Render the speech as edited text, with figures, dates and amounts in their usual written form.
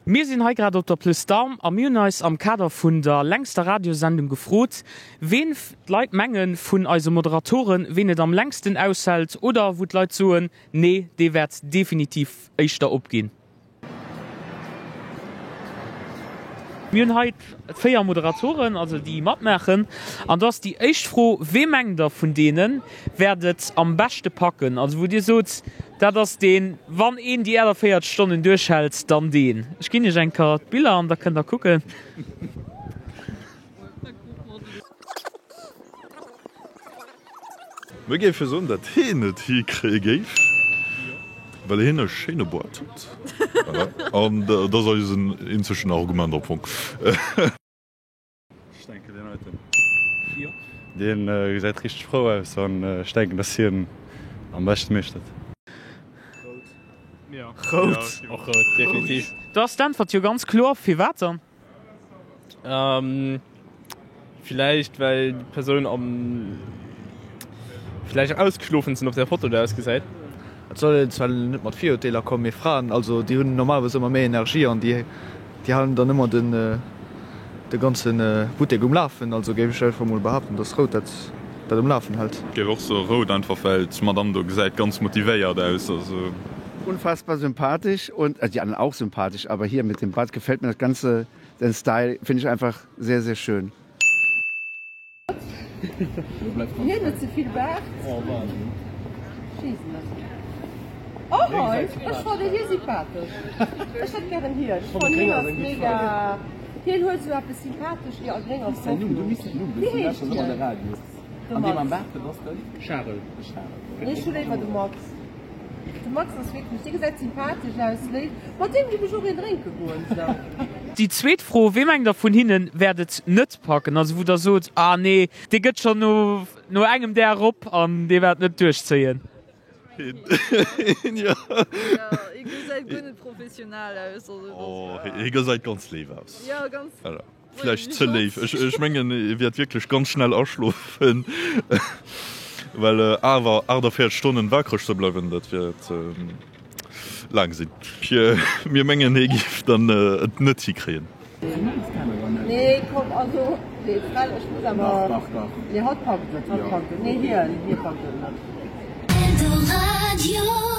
Mir sinn hei grad op der Place d'Armes a mir hunn eis am Kader vun der längster Radiosendung gefrot, ween d'Leit mengen vun eise Moderatoren, ween et am längsten aushält oder wou d'Leit soen, nee, dee wäert definitiv éischter opginn. Mir hunn hei 4 Moderatoren, also déi matmaachen. An do ass déi éischt Fro, Wee mengt der vun deene wäert et am beschte packen? Also wou Dir sot, dat ass deen, wann een déi 48 Stonnen duerchhält, dann deen. Ech ginn Iech eng Kéier d'Biller an da kënnt der kucken. Mir géife soen, datt heen et hikréie géif, well heen e schéine Boart huet. An dat ass eisen eenzegen Argument am Fong. Ech denken deen heiten. Deen gesäit richteg frou aus an ech denken, datt hien am beschte meeschtert. Rout. Och rout, definitiv. Do ass d'Äntwert jo ganz kloer. Firwat dann? Ähm, villäicht well déi Persoun am villäicht ausgeschlofensten op der Foto do ausgesäit. Et soll een zwar net mat Virurteeler kommen, mee Fraen, also déi hunn normalerweis ëmmer méi Energie an déi déi halen dann ëmmer den de ganze Buttek um Lafen. Also géif ech einfach mol behaapten, dass Rout dat dat um Lafen hält. Géif och soe rout, einfach well d'Madame do gesäit ganz motivéiert aus, also. Unfassbar sympathisch und also die anderen auch sympathisch, aber hier mit dem Bart gefällt mir das ganze den Style finde ich einfach sehr sehr schön. Hien huet ze vill Baart. Oh hei, ech fannen hie sympathesch. Ech hätt gären hien. Ech fannen hien ass mega, hien huet esou eppes sympathesch. Jo a gréng ass och no. Wéi heescht hien? De Max. Nee ech hu léiwer de Max. De Max ass wierklech, dee gesäit sympathesch aus, léif. Mat deem géif ech och een drénke goen, sou. Déi zweet Fro, Wee mengt der vun hinne wäert et net packen? Also wou der sot, ah nee, dee gëtt schonn no no engem Dag op an dee wäert net duerchzéien. Hien, jo. Jo, hie gesäit guer net professionell aus. Also dat ass. Oh, hie gesäit ganz léif aus. Jo, ganz. Voilà. Vläicht ze léif. Ech mengen, e wäert wierklech ganz schnell aschlofen, well awer 48 Stonnen wakereg ze bleiwen, dat wäert laang sinn. Mir mengen, hie géif dann et net hikréien. Nee, komm, also, nee, Frell, ech muss awer. Dach, dach, dach. Nee, hatt packt et, hatt packt et. Nee, hien, hie packt et net. Eldoradio.